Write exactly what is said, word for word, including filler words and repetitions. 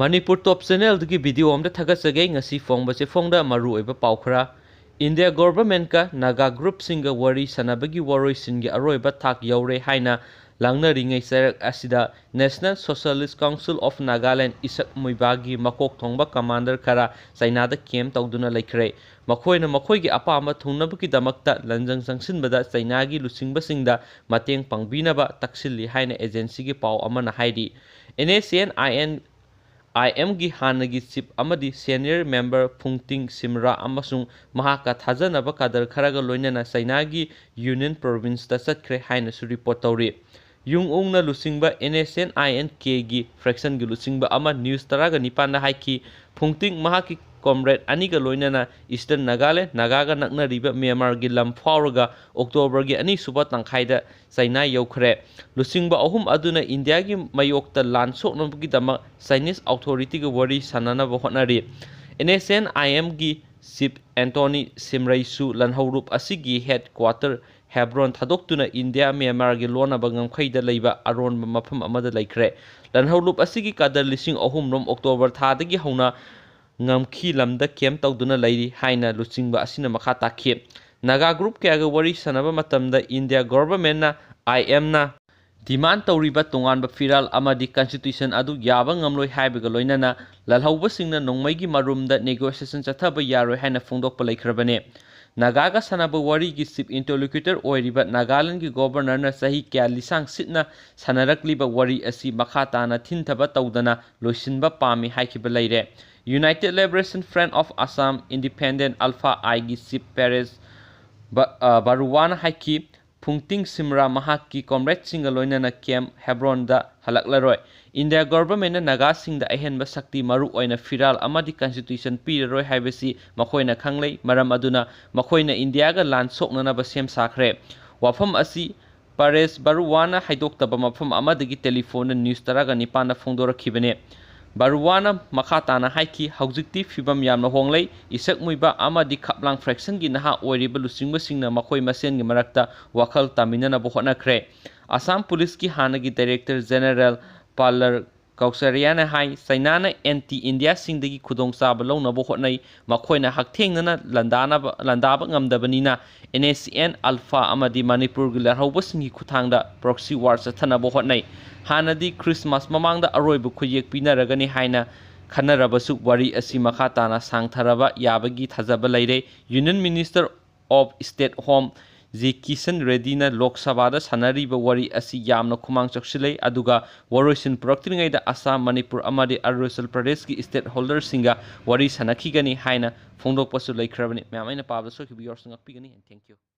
ꯃꯅꯤꯄꯨꯔ ꯇꯣꯞ ꯆꯦꯅꯦꯜꯗꯒꯤ video ꯑꯃꯗ ꯊꯥꯒꯠꯆꯒꯦ꯫ ꯉꯁꯤ ꯐꯣꯡꯕ ꯆꯦꯐꯣꯡꯗ ꯃꯔꯨꯑꯣꯏꯕ ꯄꯥꯎ ꯈꯔ꯫ ꯏꯟꯗꯤꯌꯥ ꯒꯣꯚꯔꯟꯃꯦꯟꯠꯀ ꯅꯥꯒꯥ ꯒ꯭ꯔꯨꯞꯁꯤꯡꯒ ꯋꯥꯔꯤ ꯁꯥꯟꯅꯕꯒꯤ ꯋꯥꯔꯣꯏꯁꯤꯟꯒꯤ ꯑꯔꯣꯏꯕ ꯊꯥꯛ ꯌꯧꯔꯦ ꯍꯥꯏꯅ ꯂꯥꯡꯅꯔꯤꯉꯩ ꯆꯩꯔꯛ ꯑꯁꯤꯗ National Socialist Council of Nagaland ꯏꯁꯛ ꯃꯨꯏꯕꯥꯒꯤ ꯃꯀꯣꯛ ꯊꯣꯡꯕ ꯀꯃꯥꯟꯗꯔ ꯈꯔ ꯆꯩꯅꯥꯗ ꯀꯦꯝꯞ ꯇꯧꯗꯨꯅ ꯂꯩꯈ꯭ꯔꯦ꯫ ꯃꯈꯣꯏꯅ ꯃꯈꯣꯏꯒꯤ ꯑꯄꯥꯝꯕ ꯊꯨꯡꯅꯕꯒꯤꯗꯃꯛꯇ ꯂꯟꯖꯪ ꯆꯪꯁꯤꯟꯕꯗ ꯆꯩꯅꯥꯒꯤ ꯂꯨꯆꯤꯡꯕꯁꯤꯡꯗ ꯃꯇꯦꯡ ꯄꯥꯡꯕꯤꯅꯕ ꯇꯛꯁꯤꯜꯂꯤ ꯍꯥꯏꯅ ꯑꯦꯖꯦꯟꯁꯤꯒꯤ ꯄꯥꯎ ꯑꯃꯅ ꯍꯥꯏꯔꯤ꯫ N S N I N I ꯑꯦꯝꯒꯤ ꯍꯥꯟꯅꯒꯤ ꯆꯤꯐ ꯑꯃꯗꯤ ꯁꯦꯅꯤꯌꯔ ꯃꯦꯝꯕꯔ ꯐꯨꯡꯇꯤꯡ ꯁꯤꯝꯔꯥ ꯑꯃꯁꯨꯡ ꯃꯍꯥꯛꯀ ꯊꯥꯖꯅꯕ ꯀꯥꯗꯔ ꯈꯔꯒ ꯂꯣꯏꯅꯅ ꯆꯩꯅꯥꯒꯤ ꯌꯨꯅꯤꯌꯟ ꯄ꯭ꯔꯣꯚꯤꯟꯁꯇ ꯆꯠꯈ꯭ꯔꯦ ꯍꯥꯏꯅꯁꯨ ꯔꯤꯄꯣꯔꯠ ꯇꯧꯔꯤ꯫ ꯌꯨꯡ ꯎꯡꯅ ꯂꯨꯆꯤꯡꯕ N S N I N ꯀꯦꯒꯤ ꯐ꯭ꯔꯦꯛꯁꯟꯒꯤ ꯂꯨꯆꯤꯡꯕ ꯑꯃ ꯅ꯭ꯌꯨꯁ ꯇꯔꯥꯒ ꯅꯤꯄꯥꯟꯗ ꯍꯥꯏꯈꯤ, ꯐꯨꯡꯇꯤꯡ ꯃꯍꯥꯛꯀꯤ ꯀꯣꯝꯔꯦꯗ ꯑꯅꯤꯒ ꯂꯣꯏꯅꯅ ꯏꯁꯇꯔꯟ ꯅꯥꯒꯥꯂꯦꯟ, ꯅꯥꯒꯥꯒ ꯅꯛꯅꯔꯤꯕ ꯃ꯭ꯌꯥꯟꯃꯥꯔꯒꯤ ꯂꯝ ꯐꯥꯎꯔꯒ ꯑꯣꯛꯇꯣꯕꯔꯒꯤ ꯑꯅꯤꯁꯨꯕ ꯇꯪꯈꯥꯏꯗ ꯆꯩꯅꯥ ꯌꯧꯈ꯭ꯔꯦ꯫ ꯂꯨꯆꯤꯡꯕ ꯑꯍꯨꯝ ꯑꯗꯨꯅ ꯏꯟꯗꯤꯌꯥꯒꯤ ꯃꯥꯌꯣꯛꯇ ꯂꯥꯟ ꯁꯣꯛꯅꯕꯒꯤꯗꯃꯛ ꯆꯥꯏꯅꯤꯁ ꯑꯣꯊꯣꯔꯤꯇꯤꯒ ꯋꯥꯔꯤ ꯁꯥꯟꯅꯅꯕ ꯍꯣꯠꯅꯔꯤ꯫ ꯑꯦꯟ ꯑꯦꯁ ꯑꯦꯟ ꯑꯥꯏ ꯑꯦꯝꯒꯤ ꯆꯤꯐ ꯑꯦꯟꯇꯣꯅꯤ ꯁꯤꯝꯔꯩꯁꯨ ꯂꯥꯟꯍꯧꯂꯨꯞ ꯑꯁꯤꯒꯤ ꯍꯦꯗ ꯀ꯭ꯋꯥꯇꯔ ꯍꯦꯕ꯭ꯔꯣꯟ ꯊꯥꯗꯣꯛꯇꯨꯅ ꯏꯟꯗꯤꯌꯥ ꯃ꯭ꯌꯥꯟꯃꯥꯔꯒꯤ ꯂꯣꯟꯅꯕ ꯉꯝꯈꯩꯗ ꯂꯩꯕ ꯑꯔꯣꯟꯕ ꯃꯐꯝ ꯑꯃꯗ ꯂꯩꯈ꯭ꯔꯦ꯫ ꯂꯥꯟꯍꯧꯂꯨꯞ ꯑꯁꯤꯒꯤ ꯀꯥꯗꯔ ꯂꯤꯁꯤꯡ ꯑꯍꯨꯝ ꯔꯣꯝ ꯑꯣꯛꯇꯣꯕꯔ ꯊꯥꯗꯒꯤ ꯍꯧꯅ ꯉꯝꯈꯤ ꯂꯝꯗ ꯀꯦꯝꯞ ꯇꯧꯗꯨꯅ ꯂꯩꯔꯤ ꯍꯥꯏꯅ ꯂꯨꯆꯤꯡꯕ ꯑꯁꯤꯅ ꯃꯈꯥ ꯇꯥꯈꯤ꯫ ꯅꯥꯒꯥ ꯒ꯭ꯔꯨꯞ ꯀꯌꯥꯒ ꯋꯥꯔꯤ ꯁꯥꯟꯅꯕ ꯃꯇꯝꯗ ꯏꯟꯗꯤꯌꯥ ꯒꯣꯚꯔꯟꯃꯦꯟꯠꯅ, ꯑꯥꯏ ꯑꯦꯝꯅ ꯗꯤꯃꯥꯟ ꯇꯧꯔꯤꯕ ꯇꯣꯉꯥꯟꯕ ꯐꯤꯔꯥꯜ ꯑꯃꯗꯤ ꯀꯟꯁꯇꯤꯇ꯭ꯌꯨꯁꯟ ꯑꯗꯨ ꯌꯥꯕ ꯉꯝꯂꯣꯏ ꯍꯥꯏꯕꯒ ꯂꯣꯏꯅꯅ ꯂꯥꯜꯍꯧꯕꯁꯤꯡꯅ ꯅꯣꯡꯃꯩꯒꯤ ꯃꯔꯨꯝꯗ ꯅꯦꯒꯣꯁꯤꯌꯦꯁꯟ ꯆꯠꯊꯕ ꯌꯥꯔꯣꯏ ꯍꯥꯏꯅ ꯐꯣꯡꯗꯣꯛꯄ ꯂꯩꯈ꯭ꯔꯕꯅꯤ꯫ ꯅꯥꯒꯥꯒ ꯁꯥꯟꯅꯕ ꯋꯥꯔꯤꯒꯤ ꯆꯤꯐ ꯏꯟꯇꯔꯂꯣꯀ꯭ꯌꯨꯇꯔ ꯑꯣꯏꯔꯤꯕ ꯅꯥꯒꯥꯂꯦꯟꯒꯤ ꯒꯣꯚꯔꯅꯔꯅ ꯆꯍꯤ ꯀꯌꯥ ꯂꯤꯁꯥꯡ ꯁꯤꯠꯅ ꯁꯥꯟꯅꯔꯛꯂꯤꯕ ꯋꯥꯔꯤ ꯑꯁꯤ ꯃꯈꯥ ꯇꯥꯅ ꯊꯤꯟꯊꯕ ꯇꯧꯗꯅ ꯂꯣꯏꯁꯤꯟꯕ ꯄꯥꯝꯃꯤ ꯍꯥꯏꯈꯤꯕ ꯂꯩꯔꯦ꯫ United Liberation Front of Assam Independent, Alpha I ꯒꯤ ꯆꯤꯐ ꯄꯦꯔꯦꯁ ꯕ-, ꯑ, ꯕꯥꯔꯨꯋꯥꯅ ꯍꯥꯏꯈꯤ, ꯐꯨꯡꯇꯤꯡ ꯁꯤꯝꯔꯥ ꯃꯍꯥꯛꯀꯤ ꯀꯣꯝꯔꯦꯗꯁꯤꯡꯒ ꯂꯣꯏꯅꯅ ꯀꯦꯝꯞ ꯍꯦꯕ꯭ꯔꯣꯟꯗ ꯍꯜꯂꯛꯂꯔꯣꯏ꯫ ꯏꯟꯗꯤꯌꯥ ꯒꯣꯚꯔꯟꯃꯦꯟꯠꯅ ꯅꯥꯒꯥꯁꯤꯡꯗ ꯑꯍꯦꯟꯕ ꯁꯛꯇꯤ, ꯃꯔꯨ ꯑꯣꯏꯅ ꯐꯤꯔꯥꯜ ꯑꯃꯗꯤ ꯀꯟꯁꯇꯤꯇ꯭ꯌꯨꯁꯟ ꯄꯤꯔꯔꯣꯏ ꯍꯥꯏꯕꯁꯤ ꯃꯈꯣꯏꯅ ꯈꯪꯂꯩ, ꯃꯔꯝ ꯑꯗꯨꯅ ꯃꯈꯣꯏꯅ ꯏꯟꯗꯤꯌꯥꯒ ꯂꯥꯟ ꯁꯣꯛꯅꯅꯕ ꯁꯦꯝ ꯁꯥꯈ꯭ꯔꯦ꯫ ꯋꯥꯐꯝ ꯑꯁꯤ ꯄꯔꯦꯁ ꯕꯔꯨꯋꯥꯅ ꯍꯥꯏꯗꯣꯛꯇꯕ ꯃꯐꯝ ꯑꯃꯗꯒꯤ ꯇꯦꯂꯤꯐꯣꯟꯗ ꯅ꯭ꯌꯨꯁ ꯇꯔꯥꯒ ꯅꯤꯄꯥꯟꯗ ꯐꯣꯡꯗꯣꯔꯛꯈꯤꯕꯅꯤ꯫ ꯕꯔꯨꯋꯥꯅ ꯃꯈꯥ ꯇꯥꯅ ꯍꯥꯏꯈꯤ, ꯍꯧꯖꯤꯛꯇꯤ ꯐꯤꯕꯝ ꯌꯥꯝꯅ ꯍꯣꯡꯂꯩ, ꯏꯁꯛ ꯃꯨꯏꯕ ꯑꯃꯗꯤ ꯈꯞꯂꯥꯡ ꯐ꯭ꯔꯦꯛꯁꯟꯒꯤ ꯅꯍꯥ ꯑꯣꯏꯔꯤꯕ ꯂꯨꯆꯤꯡꯕꯁꯤꯡꯅ ꯃꯈꯣꯏ ꯃꯁꯦꯟꯒꯤ ꯃꯔꯛꯇ ꯋꯥꯈꯜ ꯇꯥꯃꯤꯟꯅꯅꯕ ꯍꯣꯠꯅꯈ꯭ꯔꯦ꯫ ꯑꯁꯥꯝ ꯄꯨꯂꯤꯁꯀꯤ ꯍꯥꯟꯅꯒꯤ ꯗꯥꯏꯔꯦꯛꯇꯔ ꯖꯦꯅꯔꯦꯜ ꯄꯥꯂꯔ ꯀꯧꯁꯥꯔꯤꯌꯥꯅ ꯍꯥꯏ, ꯆꯩꯅꯥꯅ ꯑꯦꯟꯇꯤ ꯏꯟꯗꯤꯌꯥꯁꯤꯡꯗꯒꯤ ꯈꯨꯗꯣꯡꯆꯥꯕ ꯂꯧꯅꯕ ꯍꯣꯠꯅꯩ, ꯃꯈꯣꯏꯅ ꯍꯛꯊꯦꯡꯅꯅ ꯂꯥꯟꯗꯥꯅꯕ, ꯂꯥꯟꯗꯥꯕ ꯉꯝꯗꯕꯅꯤꯅ and S C and alpha ꯑꯃꯗꯤ ꯃꯅꯤꯄꯨꯔꯒꯤ ꯂꯥꯜꯍꯧꯕꯁꯤꯡꯒꯤ ꯈꯨꯠꯊꯥꯡꯗ proxy war ꯆꯠꯊꯅꯕ ꯍꯣꯠꯅꯩ꯫ ꯍꯥꯟꯅꯗꯤ ꯈ꯭ꯔꯤꯁꯃꯥꯁ ꯃꯃꯥꯡꯗ ꯑꯔꯣꯏꯕ ꯈꯨꯠꯌꯦꯛ ꯄꯤꯅꯔꯒꯅꯤ ꯍꯥꯏꯅ ꯈꯟꯅꯔꯕꯁꯨ ꯋꯥꯔꯤ ꯑꯁꯤ ꯃꯈꯥ ꯇꯥꯅ ꯁꯥꯡꯊꯔꯕ ꯌꯥꯕꯒꯤ ꯊꯥꯖꯕ ꯂꯩꯔꯦ꯫ Union Minister of State Home G Kishan ꯔꯦꯗꯗꯤꯅ ꯂꯣꯛ ꯁꯚꯥꯗ ꯁꯥꯟꯅꯔꯤꯕ ꯋꯥꯔꯤ ꯑꯁꯤ ꯌꯥꯝꯅ ꯈꯨꯃꯥꯡ ꯆꯥꯎꯁꯤꯜꯂꯦ, ꯑꯗꯨꯒ ꯋꯥꯔꯣꯏꯁꯤꯟ ꯄꯨꯔꯛꯇ꯭ꯔꯤꯉꯩꯗ ꯑꯁꯥꯝ, ꯃꯅꯤꯄꯨꯔ ꯑꯃꯗꯤ ꯑꯔꯨꯅꯥꯆꯜ ꯄ꯭ꯔꯗꯦꯁꯀꯤ stakeholderꯁꯤꯡꯒ ꯋꯥꯔꯤ ꯁꯥꯟꯅꯈꯤꯒꯅꯤ ꯍꯥꯏꯅ ꯐꯣꯡꯗꯣꯛꯄꯁꯨ ꯂꯩꯈ꯭ꯔꯕꯅꯤ꯫ ꯃꯌꯥꯝ, ꯑꯩꯅ ꯄꯥꯕꯗ ꯁꯣꯏꯈꯤꯕ ꯌꯥꯎꯔꯁꯨ ꯉꯥꯛꯄꯤꯒꯅꯤ꯫ And thank you꯫